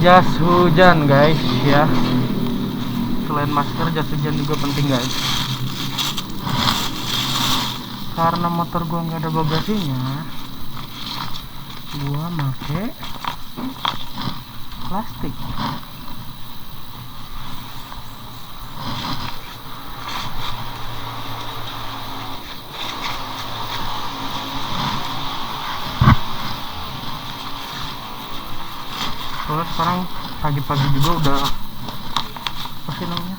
Jas hujan guys ya. Selain masker, jas hujan juga penting guys. Karena motor gua nggak ada bagasinya, gua make plastik. Soalnya sekarang pagi-pagi juga udah apa sih namanya,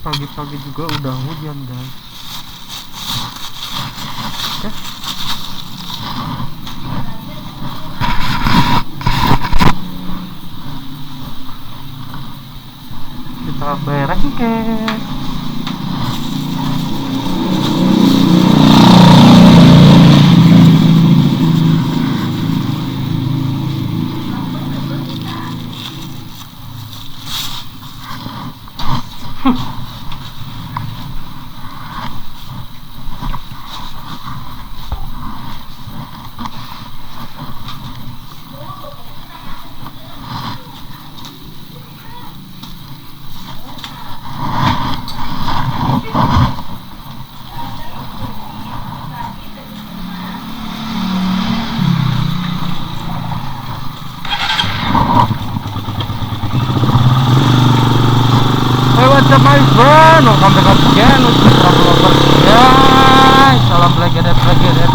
pagi-pagi juga udah hujan guys. Oke. Kita berangkat. What's up my friend, welcome back again with Travel Lovers guys. Salam legend, legend.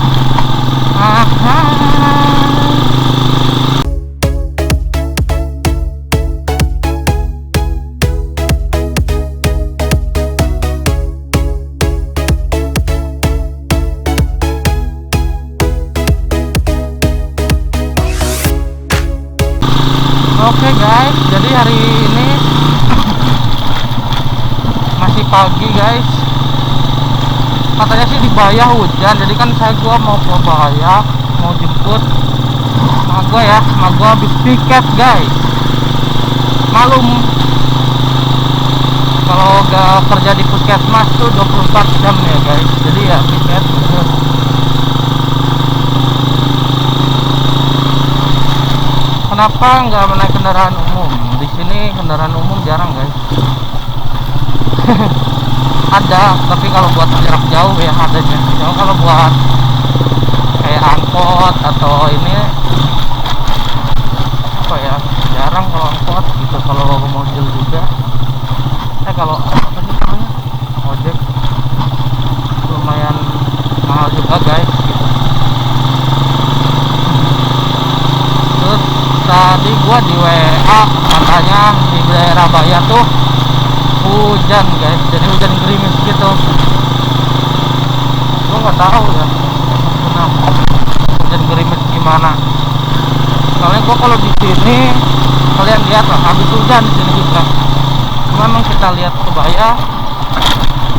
Oke guys, jadi hari ini masih pagi guys. Katanya sih di Bayah hujan, jadi kan gua mau ke Bayah, mau jemput mak gua ya. Mak gua habis piket guys. Malum kalau gak kerja di puskesmas tuh 24 jam ya guys. Jadi ya piket. Kenapa nggak menaik kendaraan umum? Di sini kendaraan umum jarang guys. Ada, tapi kalau buat jarak jauh ya adanya. Cuma kalau buat kayak angkot atau ini apa ya, jarang kalau angkot gitu. Kalau mobil juga, kalau apa sih namanya, ojek lumayan mahal juga guys gitu. Terus tadi gua di WA katanya di daerah Bayah tuh hujan guys, jadi hujan gerimis gitu. Gua nggak tahu ya kenapa hujan gerimis gimana. Soalnya gua kalau di sini kalian lihat lah, habis hujan di sini juga. Cuma emang kita lihat ke Bayah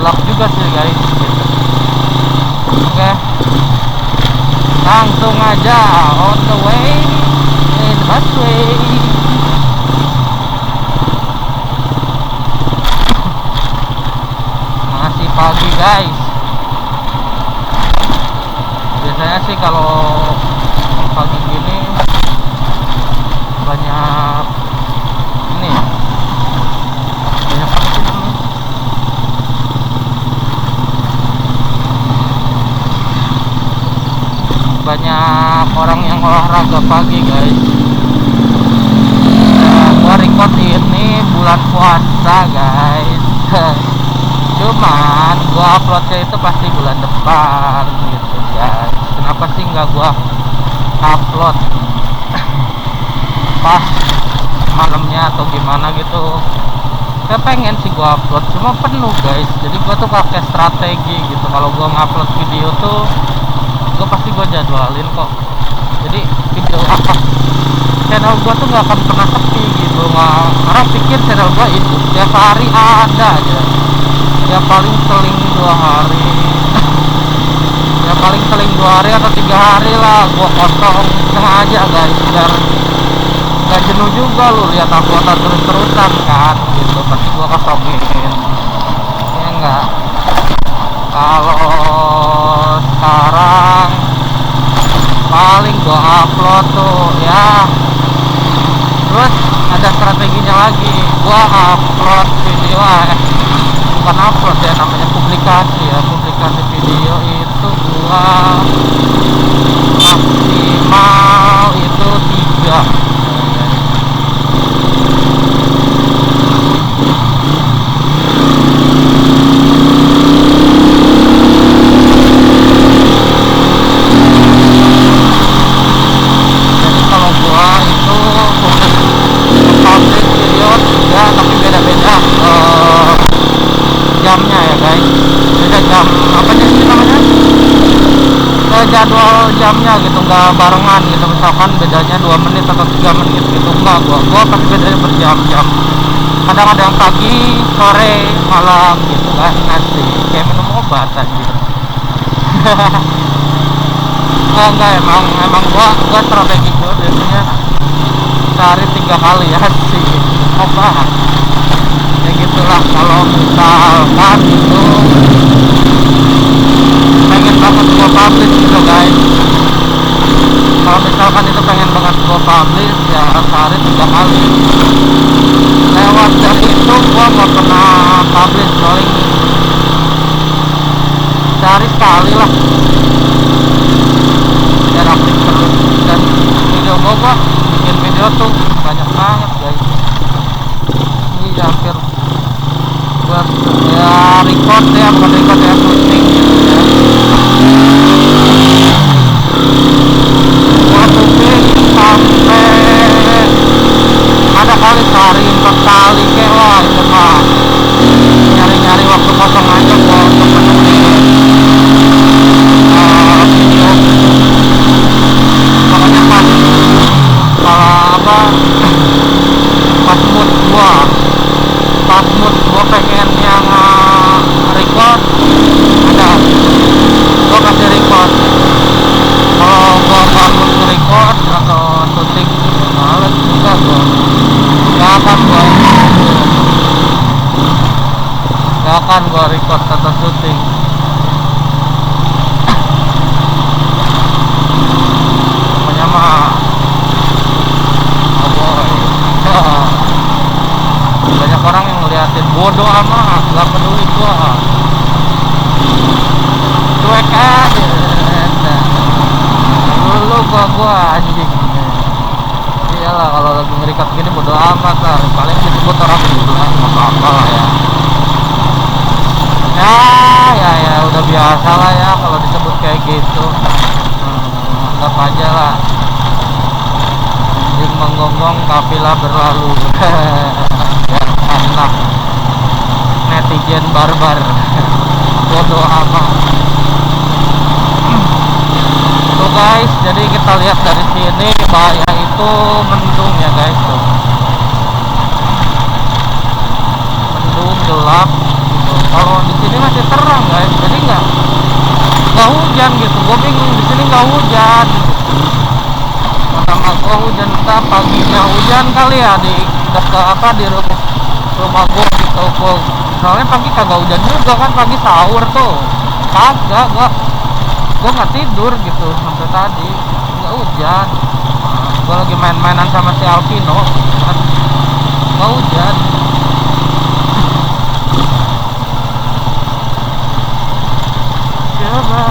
gelap juga sih guys gitu. Oke, langsung aja on the way in the busway. Masih pagi guys. Biasanya sih kalau pagi gini banyak ini ya, banyak apa sih namanya, banyak orang yang olahraga pagi guys. Nah, gua record ini bulan puasa guys. Cuman gua uploadnya itu pasti bulan depan gitu guys. Kenapa sih nggak gua upload pas malamnya atau gimana gitu? Saya pengen sih gua upload, cuma penuh guys. Jadi gua tuh pakai strategi gitu. Kalau gua ngupload video tuh gua pasti gua jadwalin kok. Jadi video apa, channel gua tuh nggak akan pernah sepi gitu. Nggak, orang pikir channel gua itu tiap hari ada aja. Ya paling seling 2 hari. Ya paling seling 2 hari atau 3 hari lah gua kosong sengaja guys, biar gak jenuh juga lu lihat uploadan terus-terusan kan gitu. Pasti gua kosongin ya enggak. Kalau sekarang Gua upload tuh ya. Terus ada strateginya lagi, gua upload video, bukan upload ya, namanya publikasi ya. Publikasi video itu gua maksimal itu 3. Jadi kalau gua itu publish video 3, tapi beda-beda jamnya ya guys. Beda jam, apanya sih namanya, jadwal jamnya gitu, nggak barengan gitu. Misalkan bedanya 2 menit atau 3 menit gitu, enggak, gua pasti bedanya berjam-jam. Kadang ada yang pagi, sore, malam gitu kan. Asik, kayak minum obat anjir. Enggak, emang gua strategi gua biasanya sehari 3 kali ya sih obat ya gitulah. Kalau misalkan itu pengen banget gua publish gitu guys, kalau misalkan itu pengen banget gua publish ya sehari 3 kali. Lewat dari itu gua nggak pernah publish, paling sehari sekali lah biar aktif terus. Dan video gua bikin video tuh banyak banget guys. Ini hampir buat ya record ya, bukan record ya, syuting gitu ya. Gua syuting sampai ada kali sehari 4 kali kayak, wah itu mah nyari-nyari waktu kosong aja gua untuk menulis video. Pokoknya pas kalau apa, pas mood gua pengen yang record, ada gua kasih record. Kalau gua nggak mood record atau syuting ya males juga gua, nggak akan gua record atau syuting. Pokoknya mah oh boy. Banyak orang yang ngeliatin, bodoh amat, gak peduli gua, cuek aja dulu gua anjing. Iyalah kalau lagi ngerikat gini bodoh amat lah, paling disebut orang gila, nggak apa-apa lah ya. Ya udah biasa lah ya kalau disebut kayak gitu. Anggap aja lah anjing menggonggong kafilah berlalu. Biarkanlah netizen barbar, bodoh amat. Tuh guys, jadi kita lihat dari sini bahaya itu mendung ya guys tuh. Mendung gelap gitu. Kalau di sini masih terang guys, jadi nggak hujan gitu. Gue bingung di sini nggak hujan gitu. Pertama gue hujan, entah paginya hujan kali ya di dekat apa di rumah gue gitu. Gua, soalnya pagi kagak hujan juga kan, pagi sahur tuh kagak, gua nggak tidur gitu sampai tadi, nggak hujan. Gua lagi main-mainan sama si Alvino kan, nggak hujan. Coba.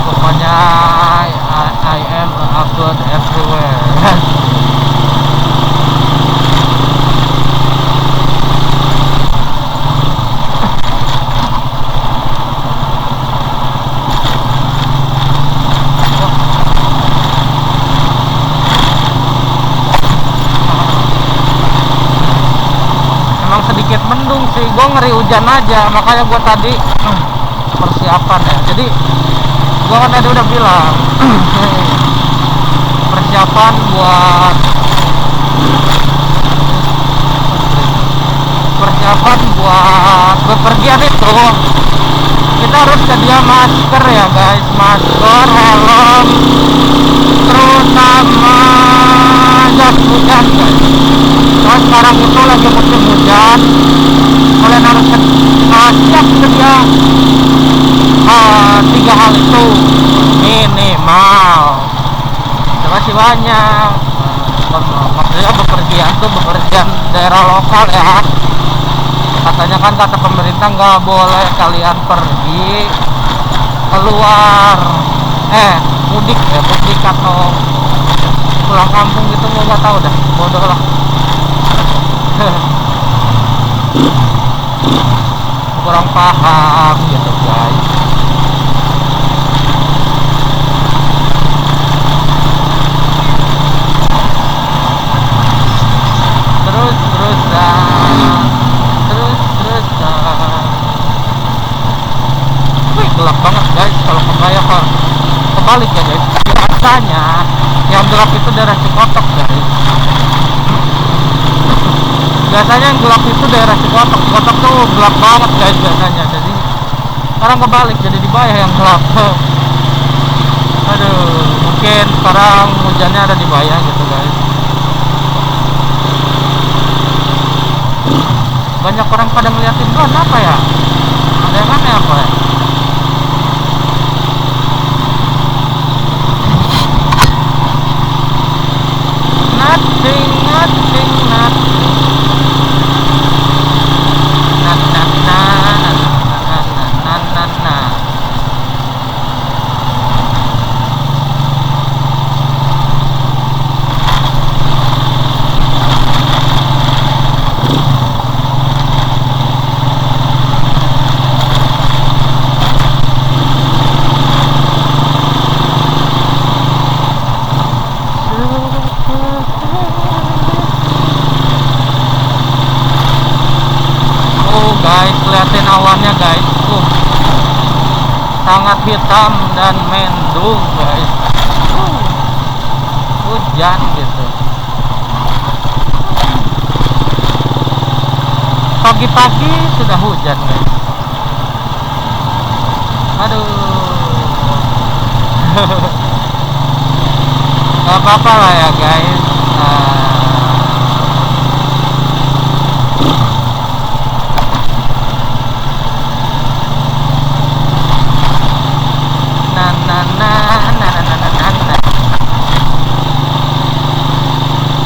Pokoknya I am upload everywhere. Emang sedikit mendung sih, gue ngeri hujan aja, makanya gue tadi persiapan ya. Jadi gue kan tadi udah bilang persiapan buat buat bepergian itu kita harus sedia masker ya guys, masker, helm, terus sama jas hujan guys. Soalnya sekarang itu lagi musim hujan, kalian harus siap sedia 3 hal itu minimal. Masih banyak, maksudnya bepergian tuh bepergian daerah lokal ya. Katanya kan kata pemerintah nggak boleh kalian pergi keluar, mudik ya, mudik atau pulang kampung gitu, gua nggak tahu dah, bodoh lah. Kurang paham gitu guys. Terus. Wih, gelap banget guys. Kalau kebaya kebalik ya guys. Biasanya yang gelap itu daerah Cikotok guys. Biasanya yang gelap itu daerah Cikotok. Cikotok tuh gelap banget guys biasanya. Jadi sekarang kebalik, jadi di Bayah yang gelap. Aduh, mungkin sekarang hujannya ada di Bayah gitu guys. Banyak orang pada ngeliatin gua, apa ya? Ada yang aneh apa ya? Nothing, nothing, nothing. Na na na na na na na na. Guys, liatin awannya guys, sangat hitam dan mendung guys, hujan gitu. Pagi-pagi sudah hujan guys. Aduh, gak apa-apa lah ya guys. Na na na na na na na.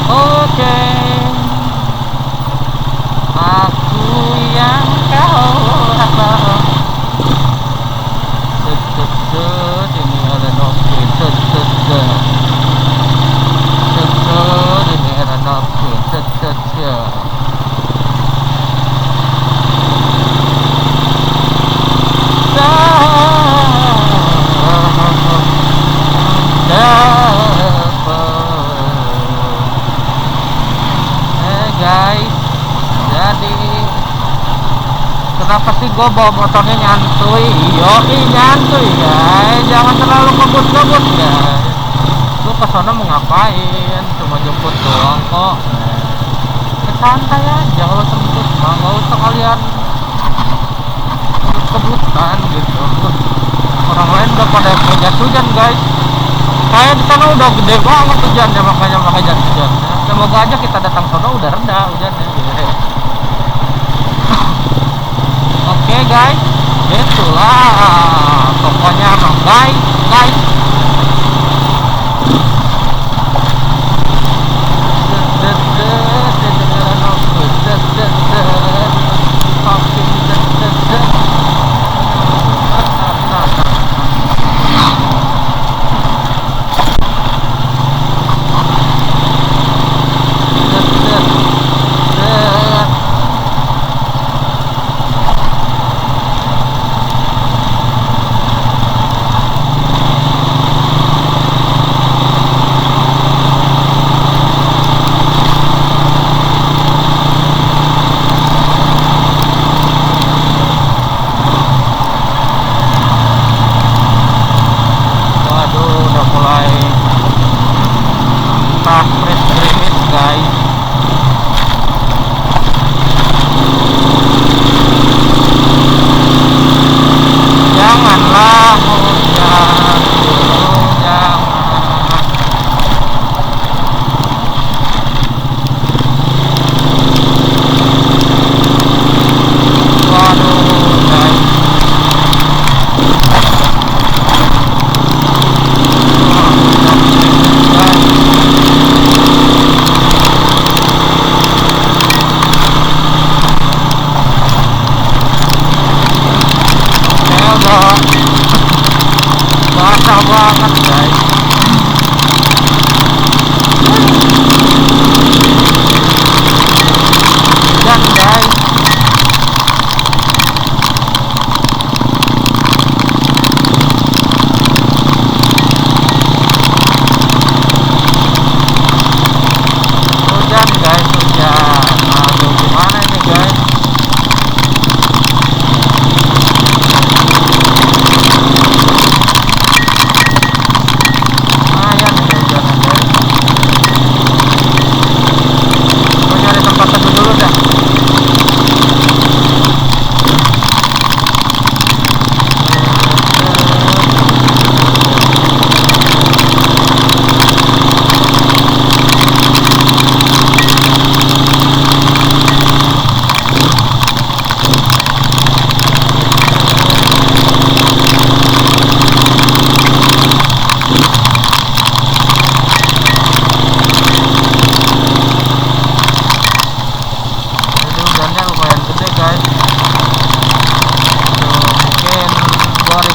Oke, aku yang kau apa? Set set set, ini ada noki. Set set set, set set, ini ada noki. Set set set. Guys, jadi kenapa sih gue bawa motornya nyantuy? Yoi, nyantuy guys, jangan terlalu kebut-kebut guys. Gue kesana mau ngapain? Cuma jemput doang kok. Santai aja kalau jemput mah, nggak usah kalian kebut-kebutan gitu. Orang lain udah pada pakai jas hujan guys. Kayak di sana udah gede banget hujannya, makanya pakai jas hujan. Semoga aja kita datang sono udah reda hujannya gitu. Oke guys, itulah pokoknya emang guys, guys.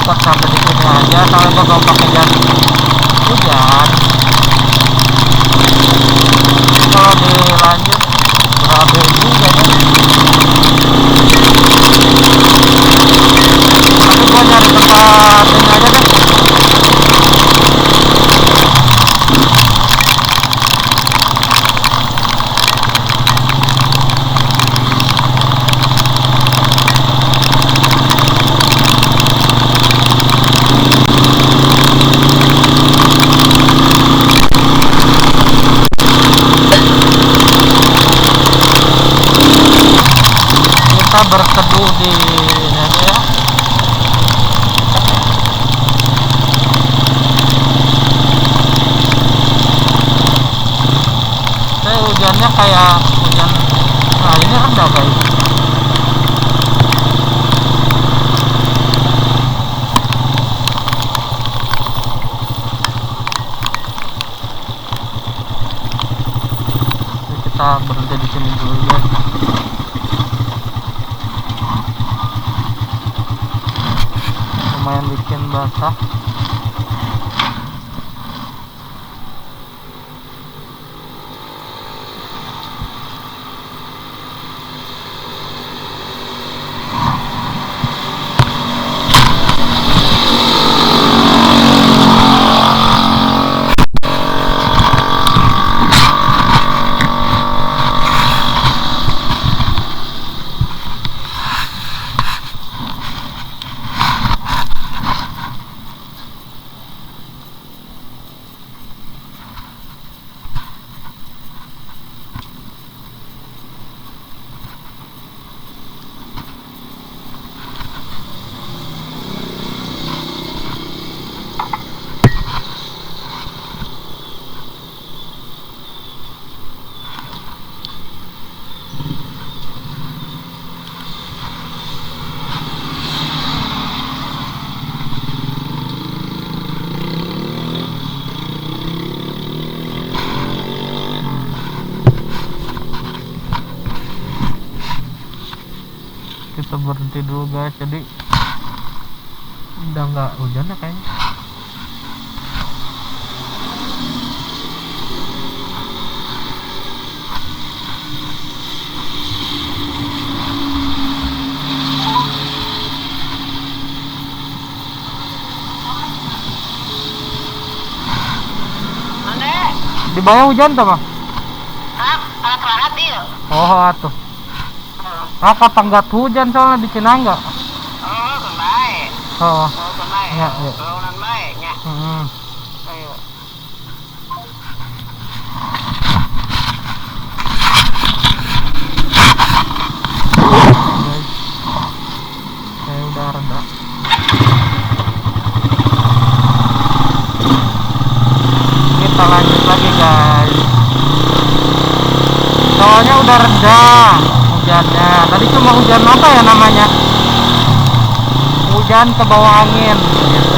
Record sampai di sini aja, soalnya gua belum pakai jas hujan. Kalau dilanjut berabe juga kan. Tapi gua nyari tempat ini aja deh. Kita berteduh di ini aja ya. Saya hujannya kayak hujan, nah ini rendah guys. Jadi kita berhenti di sini dulu guys. Lumayan bikin basah. Kita berhenti dulu guys, jadi udah nggak hujan ya kayaknya. Di bawah hujan tuh mah? Oh atuh. Apa tanggat hujan soalnya di Cinangga? Oh, baik. Oh. Oh, Ya, ya. Bangunan baiknya. Ayo. Guys, saya udah reda. Kita lanjut lagi guys. Soalnya udah reda hujannya. Tadi cuma hujan apa ya namanya? Hujan ke bawah angin gitu.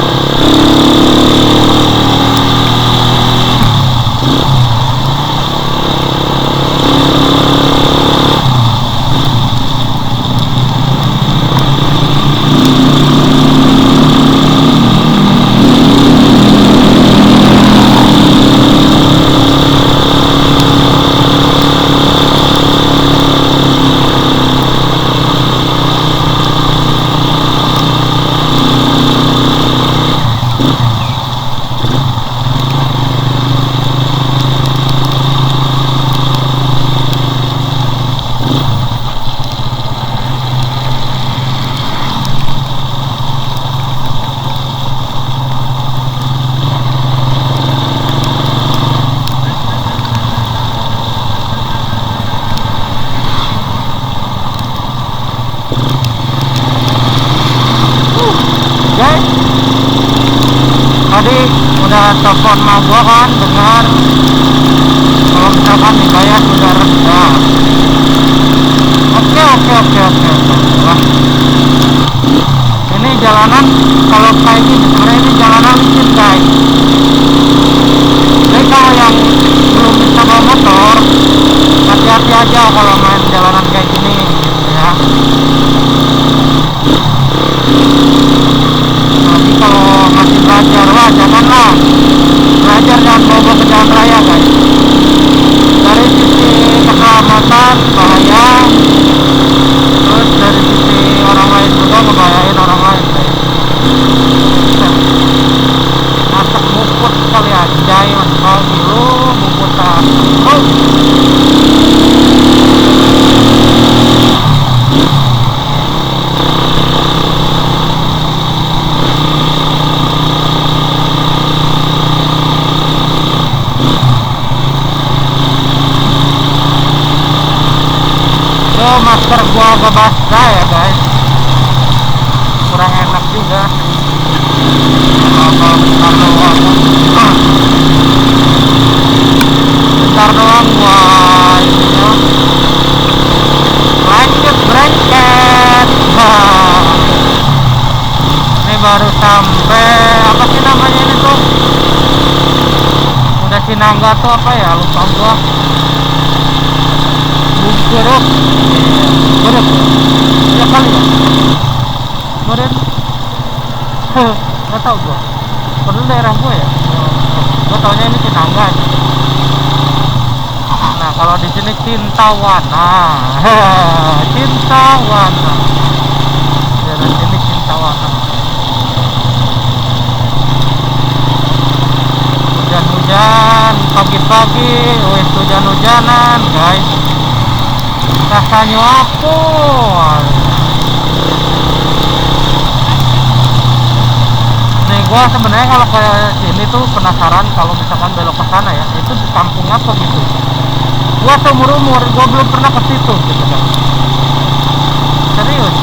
Guys, tadi udah telepon sama gua kan, dengar kalau misalkan dibayar sudah reda. Oke. Wah, ini jalanan kalau kayak gini sebenarnya ini jalanan licin guys. Jadi kalau yang belum bisa bawa motor, hati-hati aja kalau main jalanan kayak gini gitu ya. juga ya guys, kurang enak juga kalau bentar doang. Bentar doang gua ininya. Lanjut berangkat. Ini baru sampai apa sih namanya ini tuh? Udah Sinangga tuh apa ya? Lupa gua. Bungkeruk. Bungkeruk. Ya kali ya. Kemarin nggak tahu gua. Padahal daerah gua ya. Gua taunya ini Sinangga aja. Nah, kalau di sini Cintawana. Cintawana. Daerah sini Cintawana. Hujan-hujan pagi-pagi, wes hujan-hujanan, guys. Rasanya apa? Nih, gua sebenarnya kalau ke sini tuh penasaran kalau misalkan belok ke sana ya, itu di kampung apa gitu. Gua seumur-umur gua belum pernah ke situ gitu kan. Serius.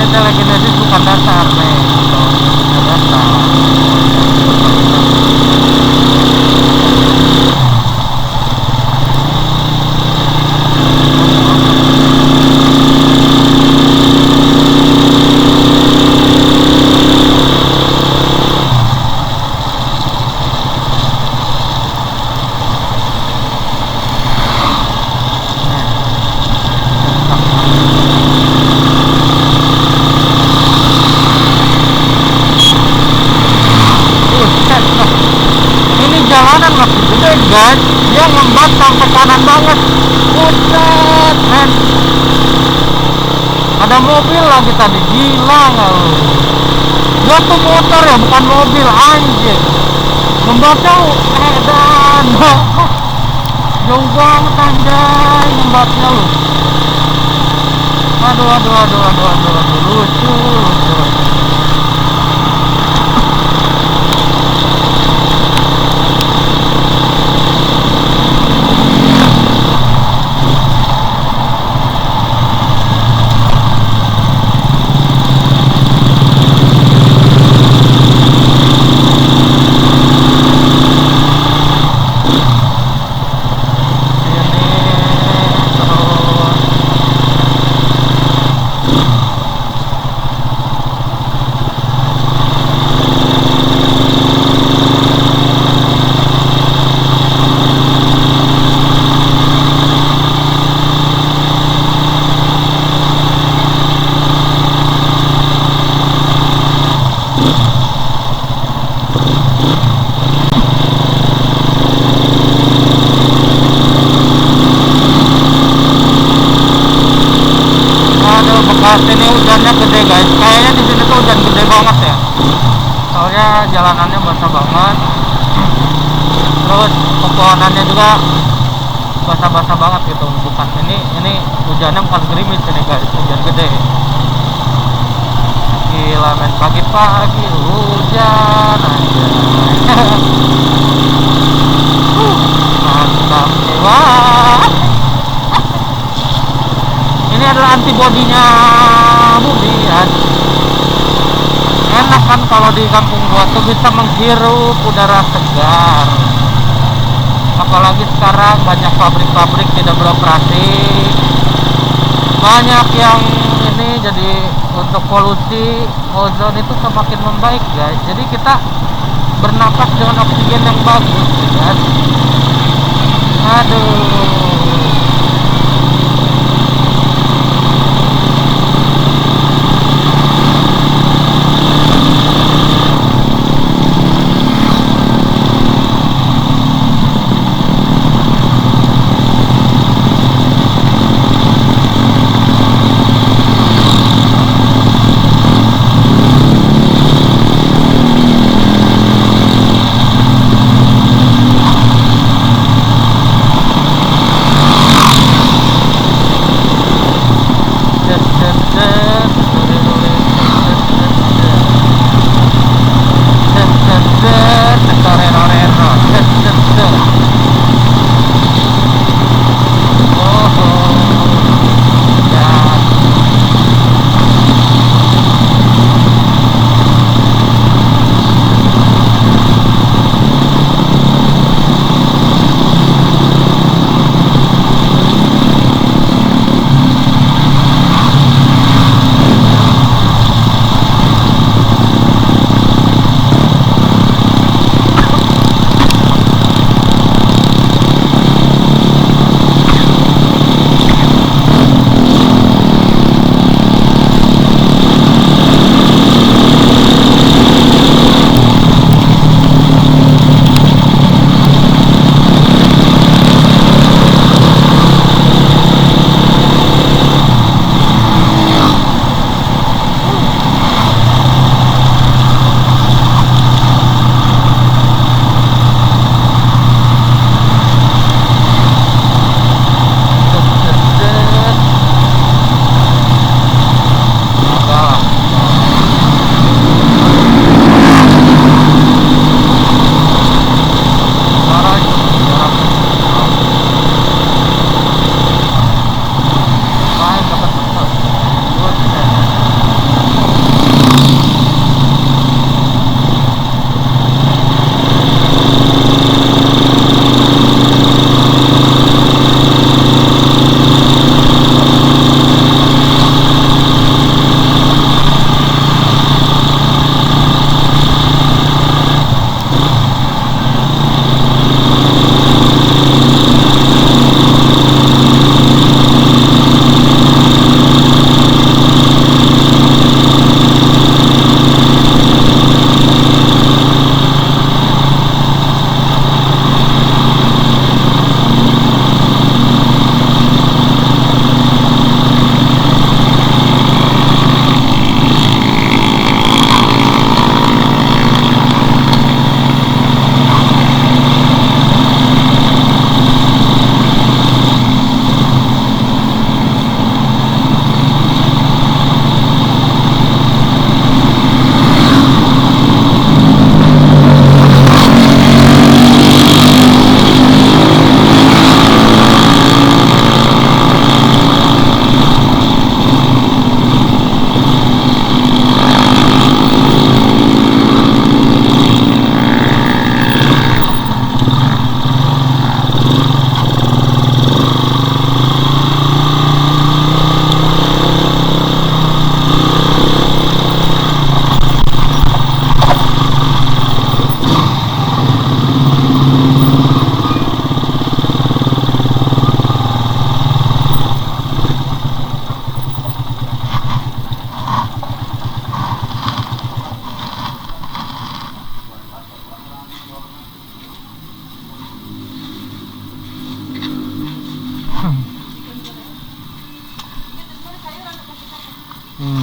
Ini telekinesis bukan dasar nih, bukan dasar. Ini jalanan masih gede guys, dia ngembat sampai kanan banget. Buset men, ada mobil lagi tadi, gila nggak lu? Gua tuh motor ya, bukan mobil, anjing. Ngembatnya edan, jauh banget anjay ngembatnya lu. Aduh aduh aduh aduh aduh aduh, lucu lucu. Bekasi ini hujannya gede guys, kayaknya di sini tuh hujan gede banget ya, soalnya jalanannya basah banget, terus pepohonannya juga basah-basah banget gitu. Bukan ini hujannya bukan gerimis ini guys, hujan gede. Gila men, pagi-pagi hujan aja. Mantap jiwa. Ini adalah antibodinya Budi ya. Enak kan kalau di kampung gua tuh bisa menghirup udara segar. Apalagi sekarang banyak pabrik-pabrik tidak beroperasi, banyak yang ini, jadi untuk polusi ozon itu semakin membaik guys. Jadi kita bernapas dengan oksigen yang bagus guys. Aduh.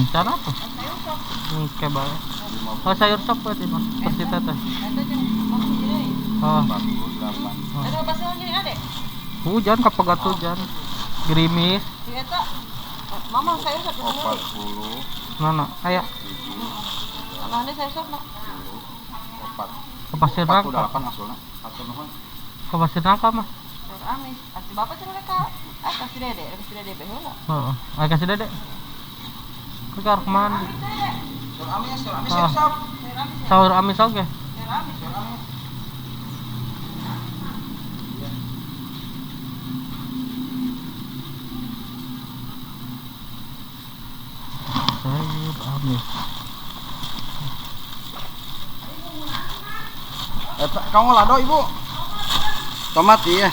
Cara apa? Kayak bae. Oh, sayur sop berarti mah. Pasti teteh. Oh. Hujan kapegat hujan. Gerimis. Mama sayur sop 40. Mana? Aya. Mana sayur sop nak? Ke Pasir Nangka. Ke Pasir Nangka mah. Sayur amis. Ati bapak cenah ka kasih dede, kasih dede baheula. Heeh. Aya kasih dede. Ke mandi. Sayur amis, sayur sop. Sayur amis oke. Sayur amis, sayur amis. Sayur amis. Kamu lado ibu? Tomat iya.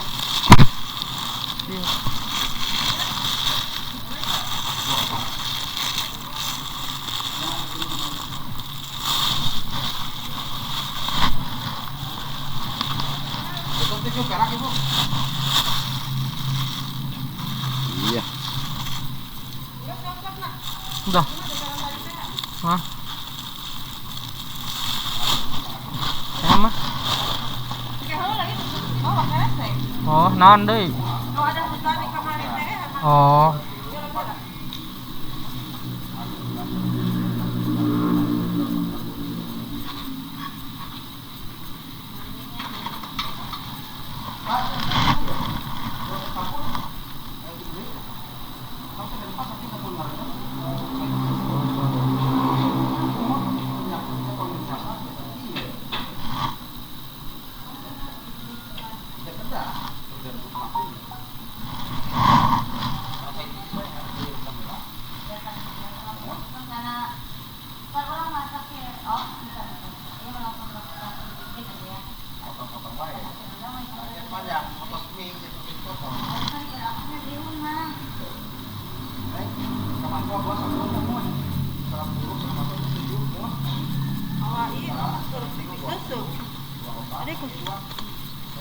Betul 7 perak ibu. Iya. Udah. Hah? Sama. Oh, naon deui? Oh.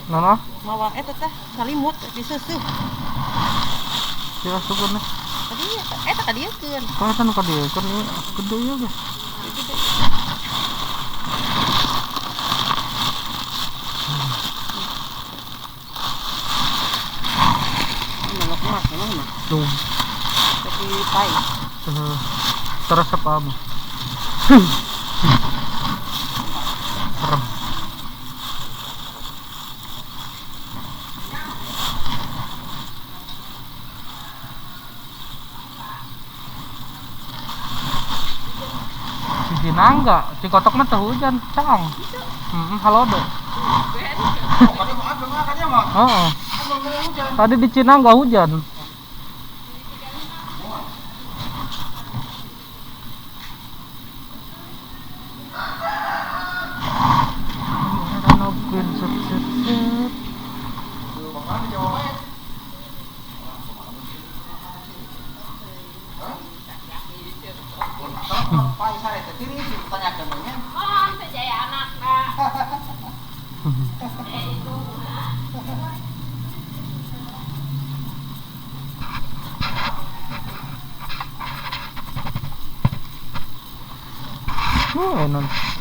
Nana? Mawa eta teh salimut diseuseuk. Ya syukur nih. Tadi eta ka dieukeun. Kok eta nu ka dieukeun ieu gede ieu ge. Gede. Melok mah emang mah. Tuh. Tapi pai. Teresep apa? Serem. Nangga, Cikotok mah teu hujan, cang. Heeh, halodo. Heeh. Tadi di Cina nggak hujan.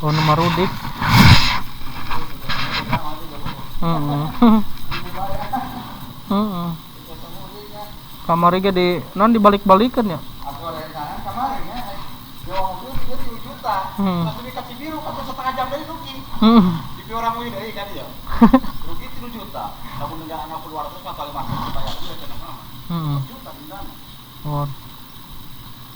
Oh, nomor rudik. Kamari ge di non dibalik-balikan ya. Aku rencana kamari nya. Yo mobil 7 juta. Terus dikasih biru atau setengah jam dari rugi. Di orang wih deui kan ya. Rugi 3 juta. Lamun negara anak 245 bayar dia cenah mah. Juta dendana. Oh.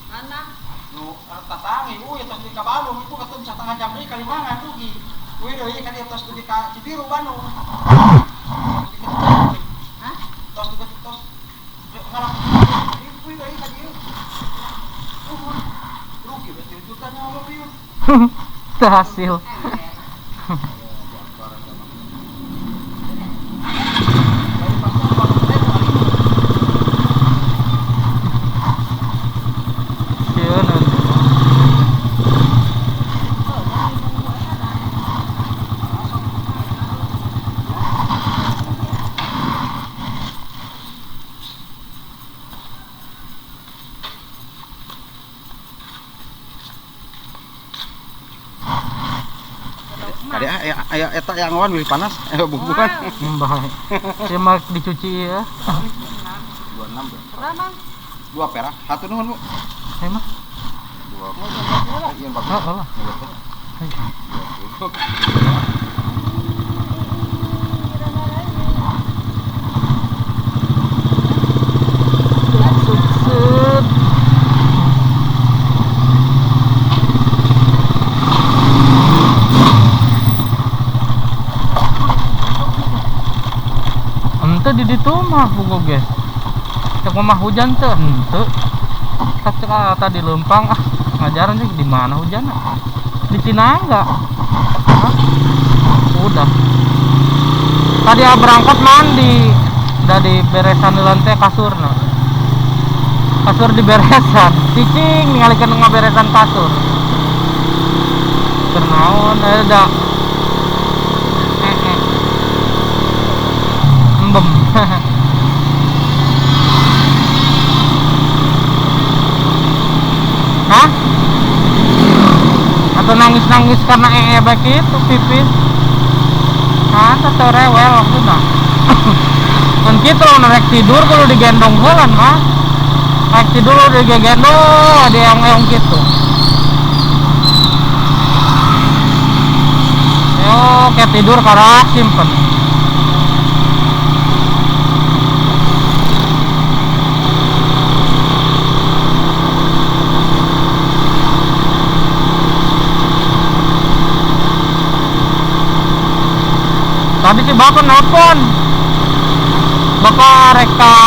Anak nu tatangi ya tos di ka Bandung itu ketemu setengah jam deui kalimangan rugi. Wih deui kan dia tos di ka Cibiru Bandung. Hah? Tos di tos ngalap wih deui ka dieu. Rugi we 3 juta nya mobil. Teu hasil. Tadi aya eta yang wan bilih panas, bubuhan. Baik. Ya mah dicuci ya. 26 berapa? 2 perak. Hatur nuhun, Bu. Ayo mah. 2. Iya, bagus. Heeh. Di ditu mah bugo ge. Cek mah hujan teu henteu. Cek tadi leumpang ah ngajaran sih di mana hujan? Di Cinangga. Hah? Udah. Tadi berangkat mandi. Udah diberesan di lantai kasurna. Kasur diberesan. Cicing ningalikeun ngaberesan kasur. Keur naon da. Embem. Hah? Atau nangis-nangis karena baik itu pipis. Hah, atau rewel waktu nah. Kan gitu rek tidur kalau digendong heula mah. Rek tidur udah digendong, ada yang gitu. Tidur karena simpen. Tadi si bapak nelpon. Bapak reka.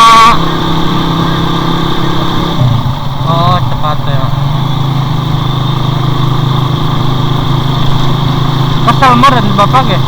Oh, cepat ya. Kesel meren bapak ge.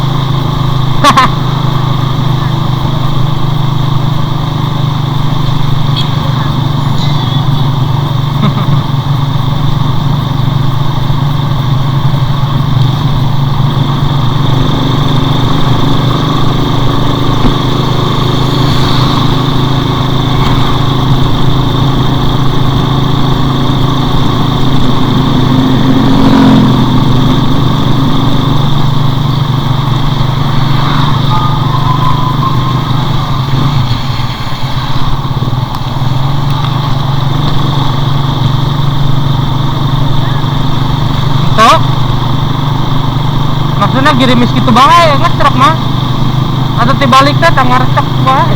Maksudnya girimis gitu bae ngetruk mah atau tibalik teh ngarcek bae.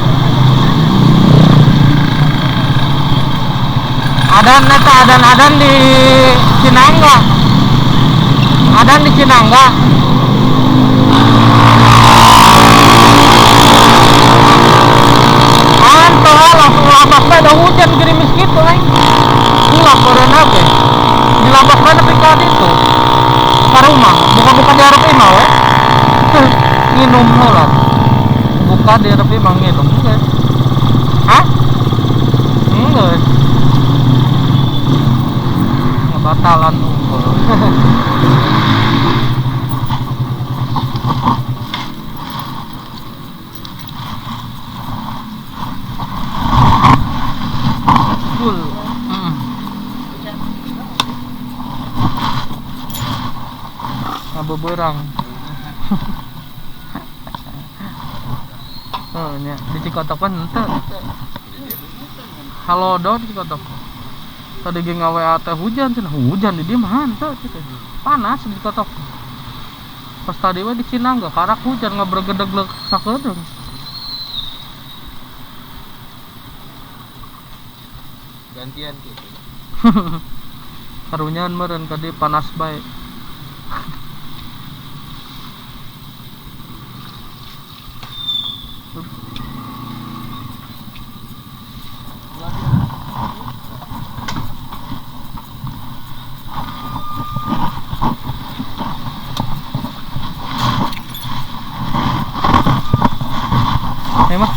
Adan eta adan-adan di Cinangga. Adan di Cinangga. Anto langsung labak bae da hujan gerimis gitu aing. Ulah corona ge. Dilabak bae nepi ka ditu. Ka rumah, buka-buka di hareup imah we. Nginum heula. Buka di hareup imah nginum geus. Hah? Geus. Ngebatalan unggul. Full. Ngabeberang. Oh, nya di Cikotok kan henteu. Halo do di Cikotok. Tadi ge ngawa teh hujan cenah, hujan di dieu mah henteu cenah. Panas di Cikotok. Pas tadi we di Cinangga karak hujan ngabregedeg sakedeung. Gantian gitu. Karunyaan meureun tadi panas bae. Mah.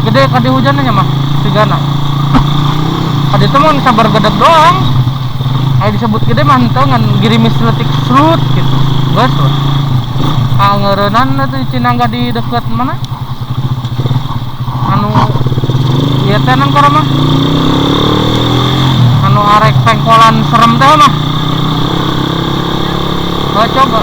Gede kadi hujannya mah sigana. Kadi itu mah sabar gedeg doang. Aya disebut gede mah henteu ngan girimis leutik srut gitu. Geus we. Pangeureunan atuh Cinangga di deket mana? Anu ieu teh nang mah. Anu arek pengkolan serem teh mah. Oh, coba.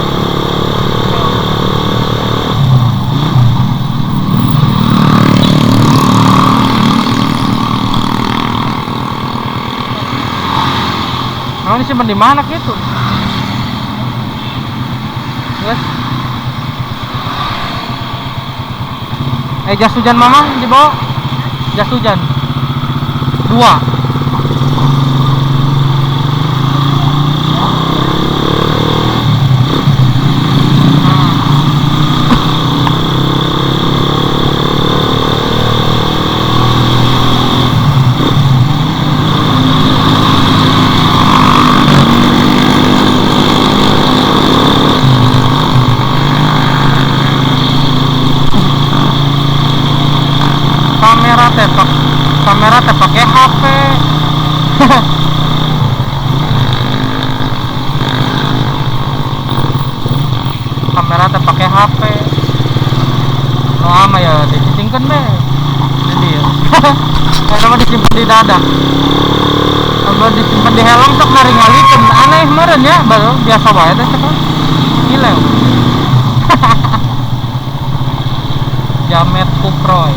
Nah, ini simpen di mana gitu? Yes. Jas hujan mama dibawa. Jas hujan. 2. Kamera teh pakai HP. Kamera teh pakai HP. No ama ya dicicingkeun be. Jadi ya. Eta mah disimpen di dada. Tambah disimpen di helm sok naringalikeun. Aneh meureun ya, baru biasa wae teh cek. Gila. Jamet Kuproy.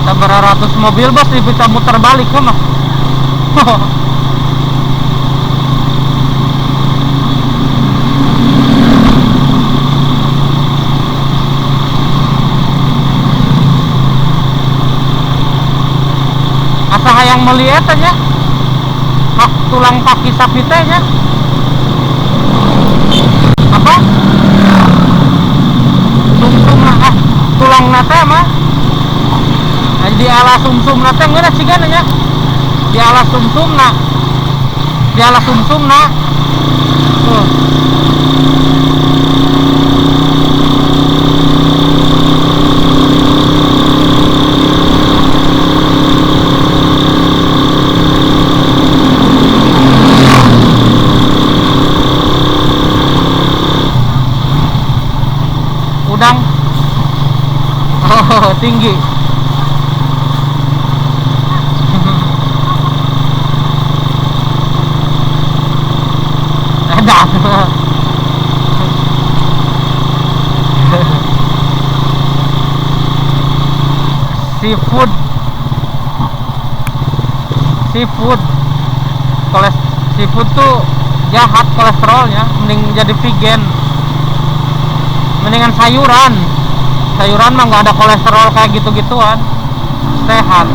Sabaraha ratus mobil bos bisa muter balik mah. Asa hayang meuli eta nya. Hak tulang kaki sapi teh nya. Apa? Sumsum ah, tulang teh mah. Di ala sumsum na teh ngeunah cigana nya. Di ala sumsumna. Di ala sumsumna. Tuh. Udang. Oh, tinggi. Seafood, seafood, seafood tuh jahat kolesterolnya, mending jadi vegan, mendingan sayuran. Sayuran mah nggak ada kolesterol kayak gitu-gituan, sehat.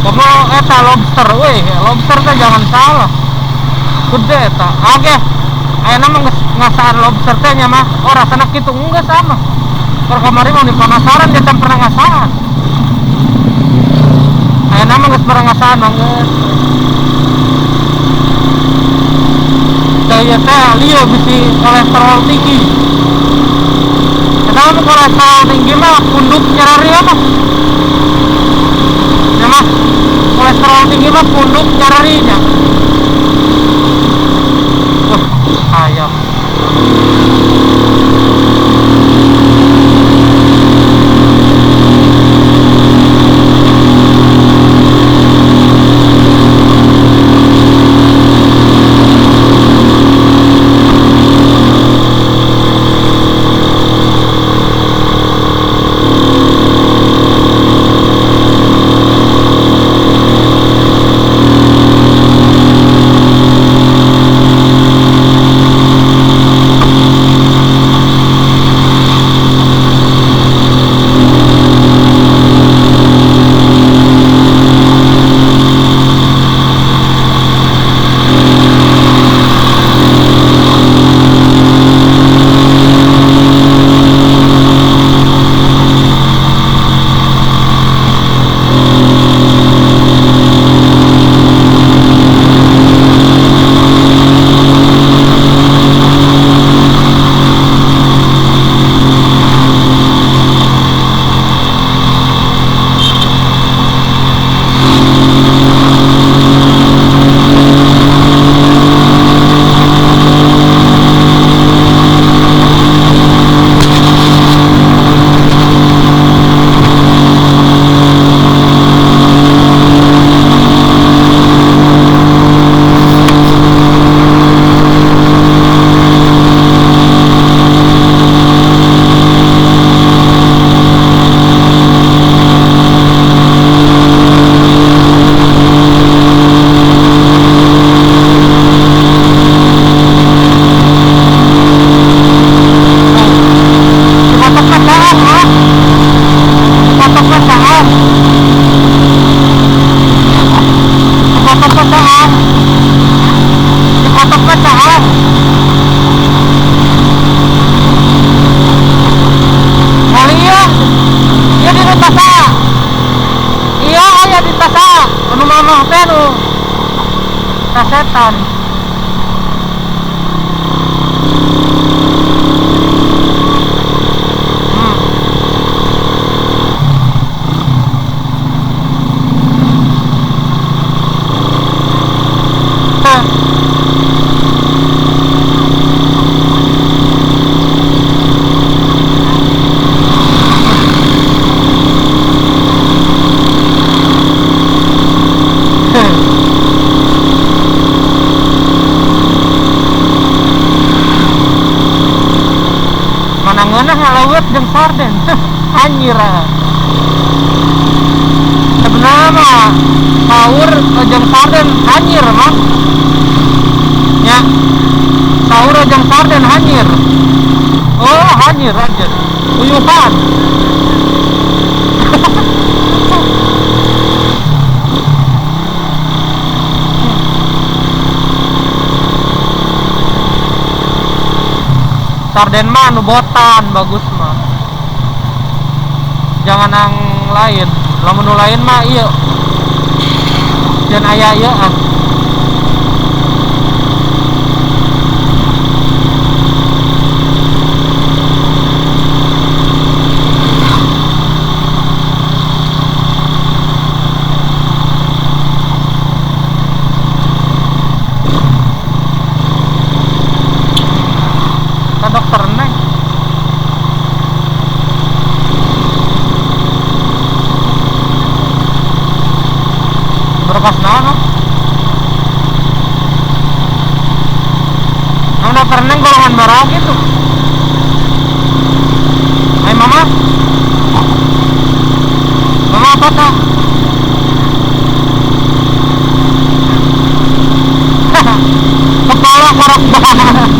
Kamu eta lobster, weh, lobster teh jangan salah. Gede eta. Oke. Ayeuna mah geus ngasaan lobster teh nya mah. Oh, rasana kitu enggak sama. Keur kamari mah penasaran dia pernah ngasaan. Ayeuna mah geus pernah ngasaan mah geus. Teh ieu teh lieu bisi kolesterol tinggi. Eta mah kolesterol tinggi mah punduk nyarari apa? Ya mah kolesterol tinggi mah punduk nyararinya. Ayam. Setan. Ngeunah ngaleueut jeung sarden. Anjir. Sebenarnya mah sahur jeung sarden anjir mah. Ya. Sahur jeung sarden anjir. Oh, anjir anjir. Uyuhan. Sarden mah nu botan bagus mah. Jangan yang lain. Lamun nu lain mah ieu. Dan aya ieu ah. Dokter Neng. Berkas naon? Nang dokter Neng golongan barang gitu. Hai mama. Mama apa tak? Kepala korok banget.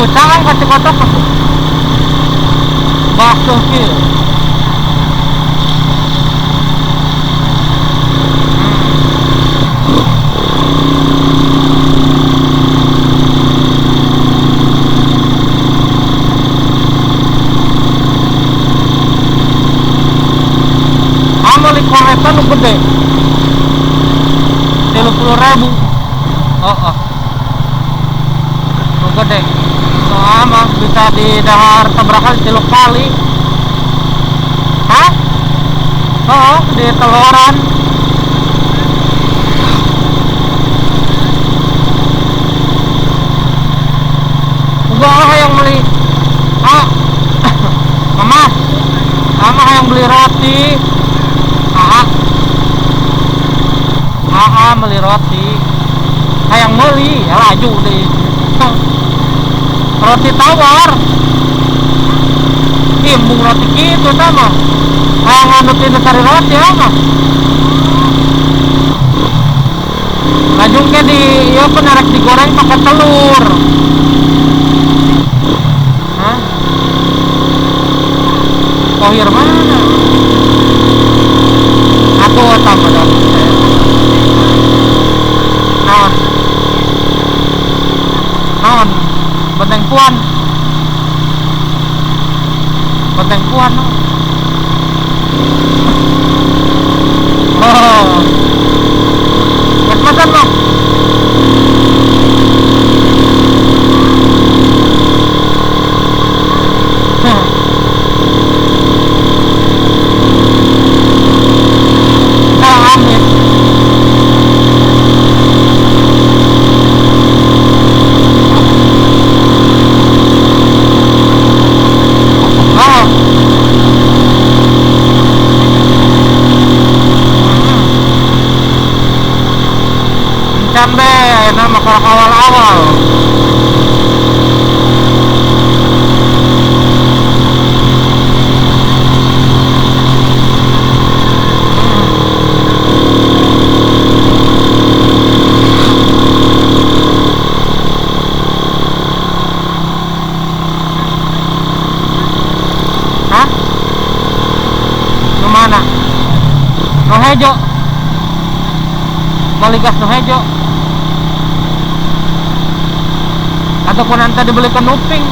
Jangan kasih kotak aku. Bakso kill. Ameli koreta nu gede. 30.000. Oh, oh. Nu gede. Sama bisa di dahar tabrakan 3 kali. Hah? Oh, di teloran. Gua yang beli. Ah. Mama. Mama yang beli roti. Ah. Ah, beli roti. Hayang beli, ya laju deh. Roti tawar. Imbung roti gitu sama. Kayak nganutin sari roti apa? Lajung ke di ya penarik digoreng pakai telur. Hah? Kohir mana? Aku tambah dong. Naon? Naon? Benteng Puan. Benteng Puan. Oh. Mas-masan bang. Nah, amin. Sampai nama kalau awal-awal. Hah? Nu mana? Nu hejo. Balik gas nu hejo. Ataupun nanti dibelikan uping.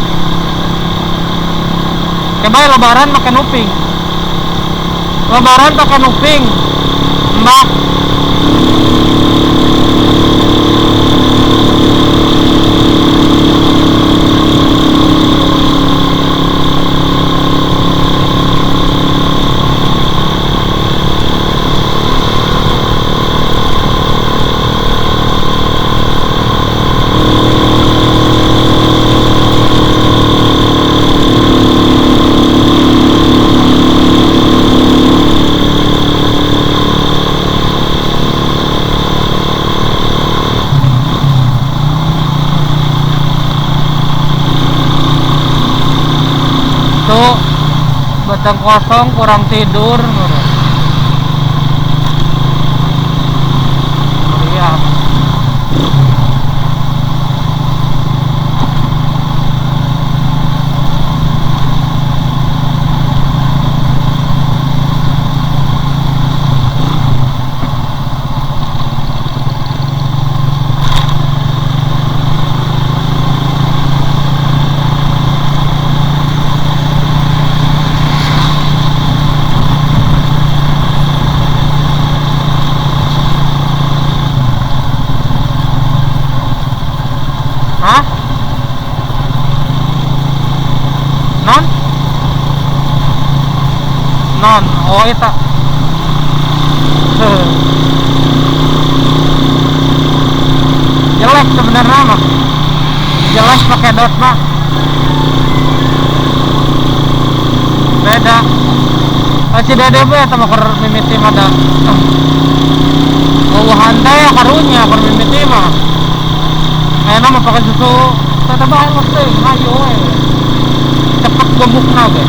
Coba lebaran makan uping. Lebaran pakai uping. Mbak. Kocong kosong, kurang tidur. Lihat. Hah? Non? Non, oh eta. Jelek sebenarnya mah. Jelek pakai dot mah. Beda. Oh, si Dede we eta mah keur mimiti mah da. Eueuhan teh karunya keur mimiti mah. Ayeuna mah pakai susu tetep bae mah teh hayo we. Cepet gemukna ge.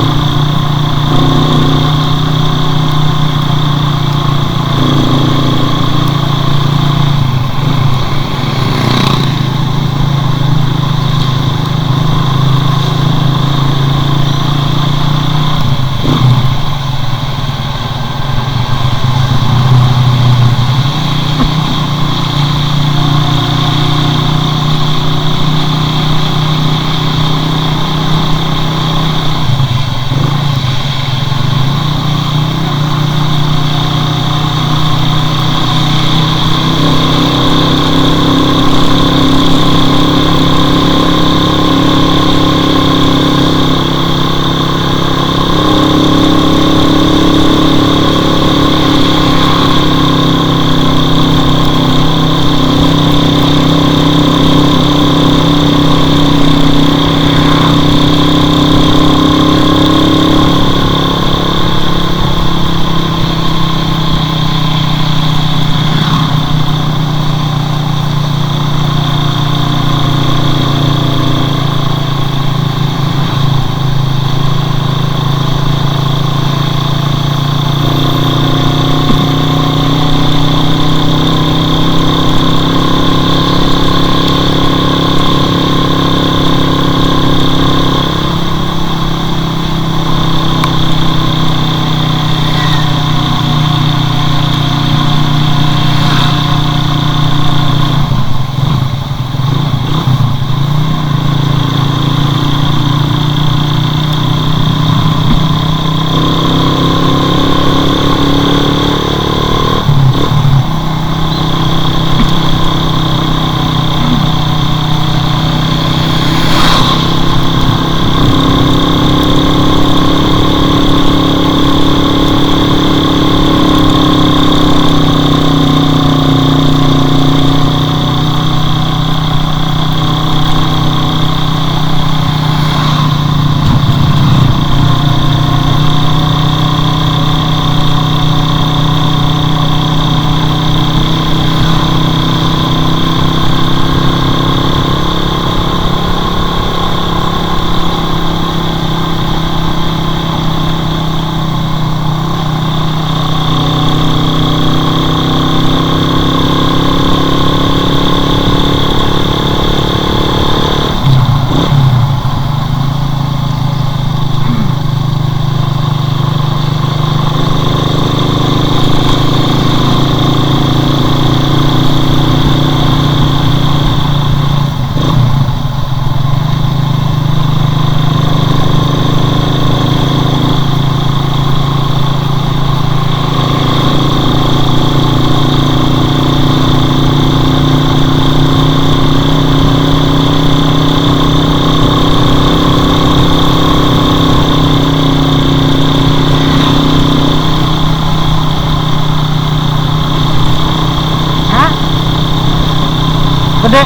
Gede.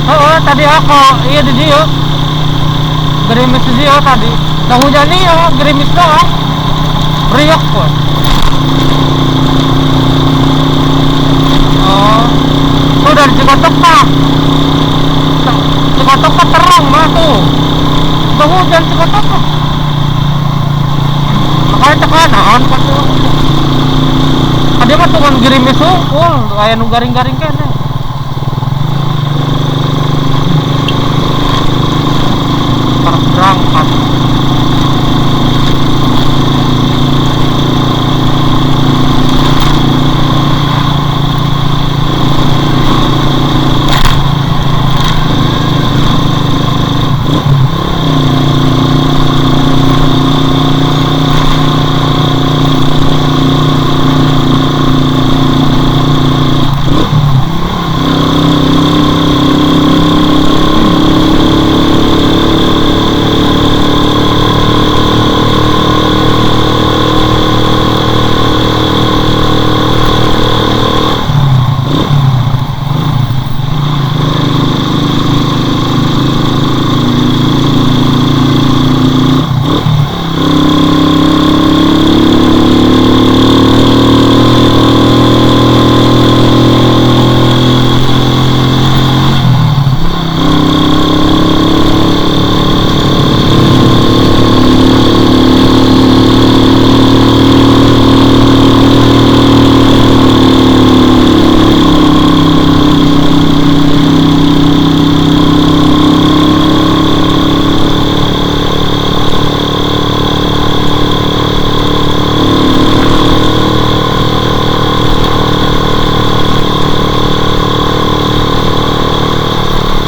Oh, tadi aku iya di dia. Gerimis di dia tadi. Nah hujan iya, gerimis doang. Riok kok. Oh. Tuh dari Cikotok pak. Cikotok pak terang mah tuh. Udah hujan Cikotok pak. Makanya cek naon patuh. Dia mah tukang gerimis sungkul, aya nu garing-garing keneh. Berangkat.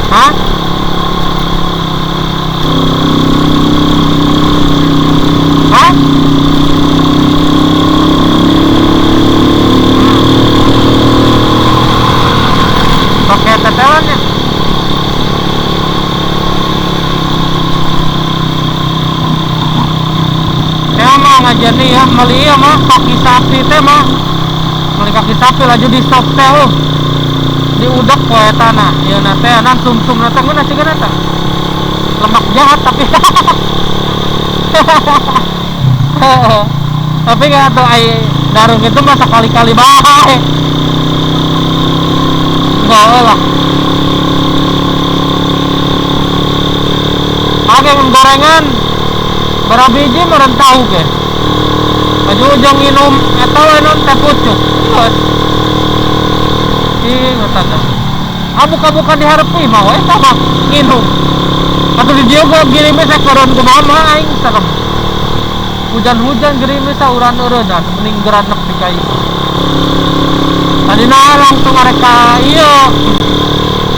Hah? Hah? Pakai tetelannya. Saya mau ngajar nih ya, beli ya mah kaki sapi teh mah. Beli kaki sapi laju di stop teh oh. Diudak poe tanah ieu na teh nan sumsum na teh ngeunah siga eta. Lemak jahat tapi tapi nggak tuh ai darung itu mah sekali-kali bae. Enggak lah. Pakai gorengan berapa biji meureun tahu ge. Baju ujung minum eta we non teh pucuk. Geus. Ih, ngetada. Abuka-buka diharepi mah we sama nginum. Atuh di dieu gua gerimis ekoron kumaha mah aing serem. Hujan-hujan gerimis sauran-eureunnan mending geranek di kayu. Tadina langsung arek ka ieu.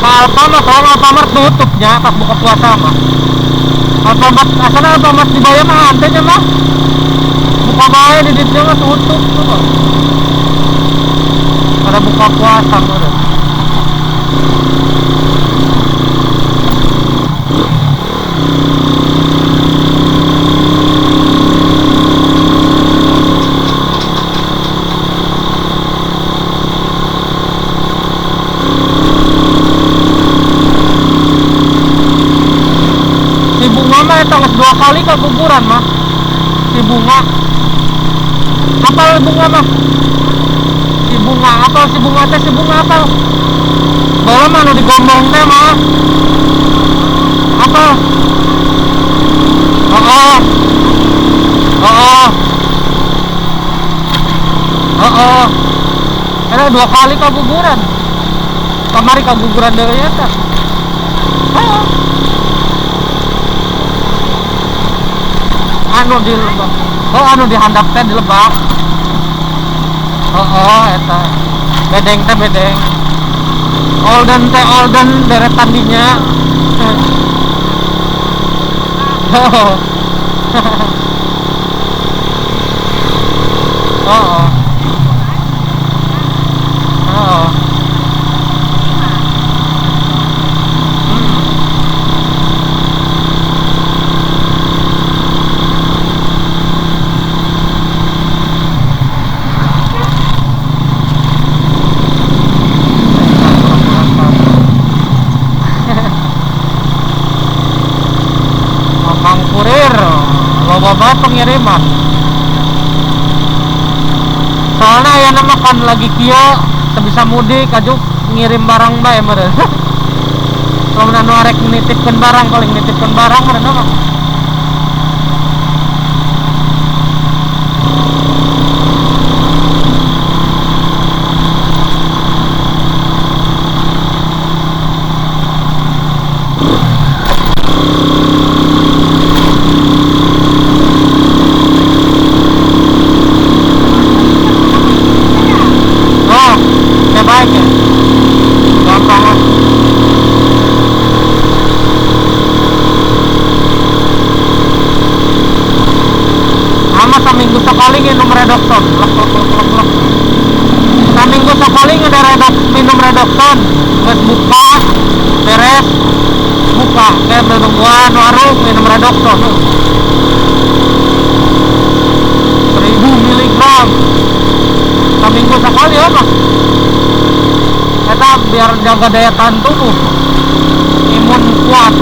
Ka Alfamart, soalnya Alfamart tutupnya pas buka puasa mah. Alfamart asana Alfamart di Bayam mah henteu nya mah. Buka bae di dieu mah tutup tuh. Pada buka puasa meureun. Si bunga mah eta geus 2 kali keguguran mah. Si bunga. Apal bunga mah? Si bunga apal si bunga teh si bunga apal. Bawa mah nu digombong teh mah. Apal. Heeh. Heeh. Heeh. Eta 2 kali keguguran. Kamari keguguran deui eta. Heeh. Anu di lebak. Oh, anu dihandap teh di lebak. Oh, eta. Bedeng teh bedeng. Olden teh olden deretan dinya. Oh. Oh. Oh. Mang kurir loba banget pengiriman. Soalnya aya nama kan lagi kieu teu bisa mudik ajuk ngirim barang bae meureun. Lamun anu arek nitipkeun barang paling nitipkeun barang meureun mah. sekali minum redoxon. Lek lek lek lek lek. Saminggu sekali minum redoxon. Geus buka beres buka kayak nungguan warung minum redoxon. 1000 miligram. Saminggu sekali ya mah. Eta biar jaga daya tahan tubuh, imun kuat.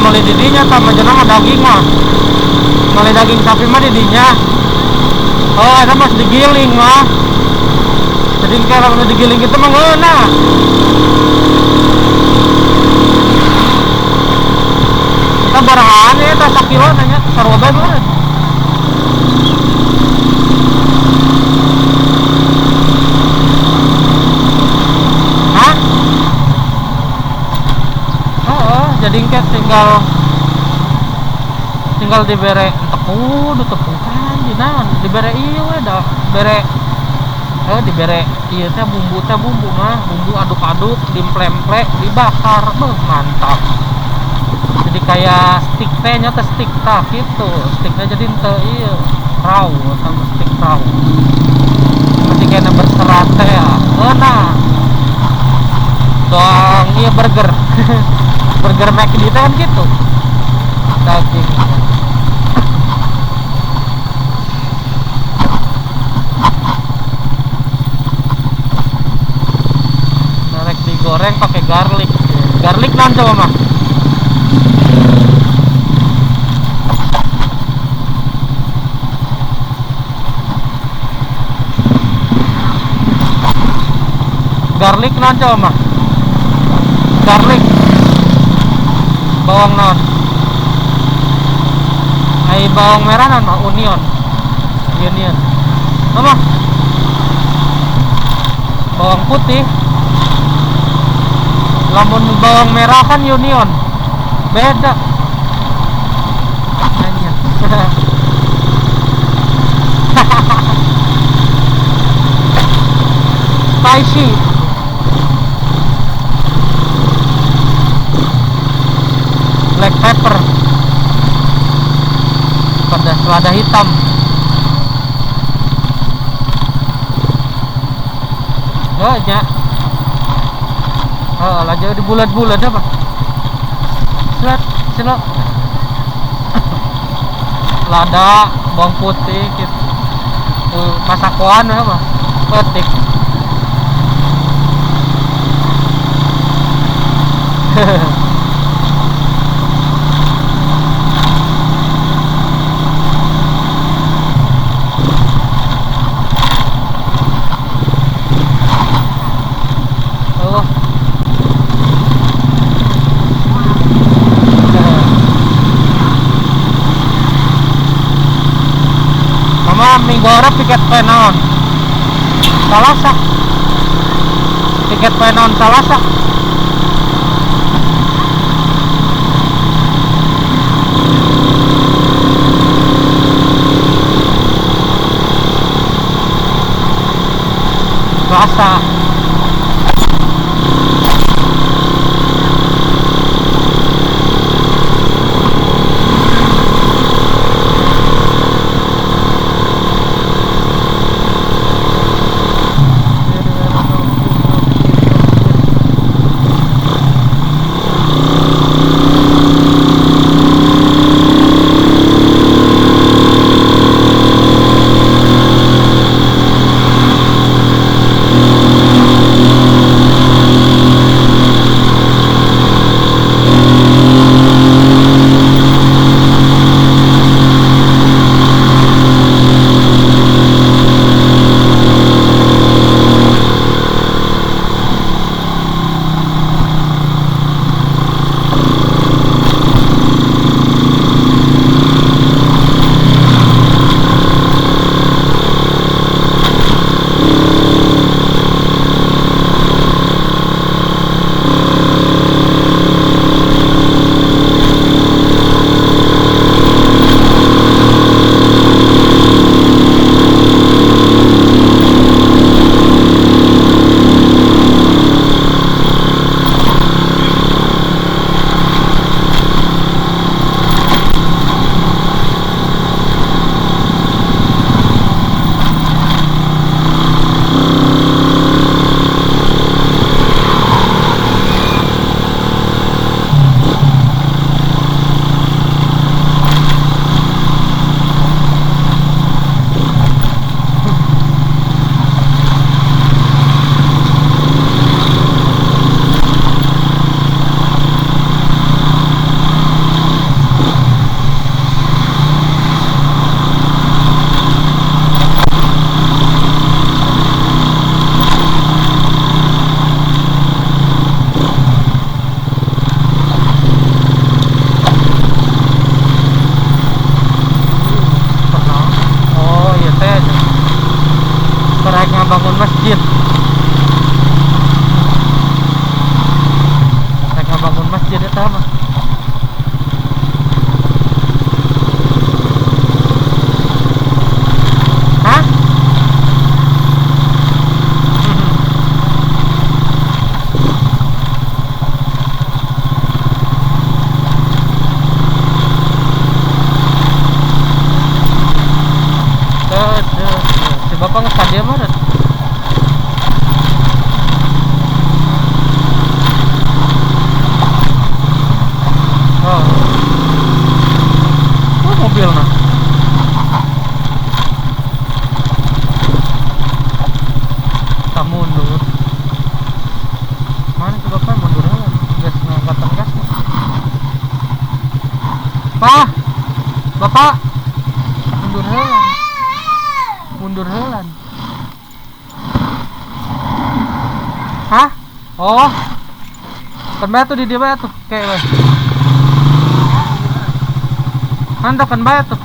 Meuli didinya tah menjelang daging mah. Meuli daging sapi mah didinya. Oh, eta mah digiling mah. Jadi kalau digiling itu mah ngeunah. Eta barahaan ya eta sakilo nanya sarua bae meureun. Hah? Oh, jadi engke tinggal dibere tepung, tepung kan dina dibere ieu we da bere dibere ieu teh bumbu mah, bumbu aduk-aduk, dimplem-ple, dibakar, beuh mantap. Jadi kayak stick teh nya teh stick tah gitu, sticknya jadi teu ieu raw sama stick raw. Masih kena berserat teh ya. Eunah. Doang ieu burger. Burger McD teh kan gitu. Daging. Merek digoreng pakai garlic. Garlic non coba mah. Garlic naon coba mah? Garlic. Bawang naon? Ai bawang merah naon mah? Onion. Onion. Mama. Bawang putih. Lamun bawang merah kan union. Beda. Nanya. Spicy. Black pepper. Pedas lada hitam. Oh, nya. Oh, laju di bulat-bulat apa? Selat, selok. Lada, bawang putih gitu. Masakoan apa? Petik. Oh. Mama minggu harap tiket penon Salasa. Tiket penon Salasa. Selasa. Bangun masjid. Mereka bangun masjid itu apa? Hah? Si bapak ngekat dia mana? Oh, mobil nah. Kita mundur. Mana si bapak mundur aja? Gas ngangkatan gas nih. Pak, bapak, mundur heula. Mundur heula. Hah? Oh. Kan bae tuh di dia bae tuh, kayak bae. Mantap kan bae tuh.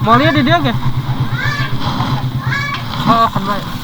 Mau lihat di dia ge? Oh, kan bae.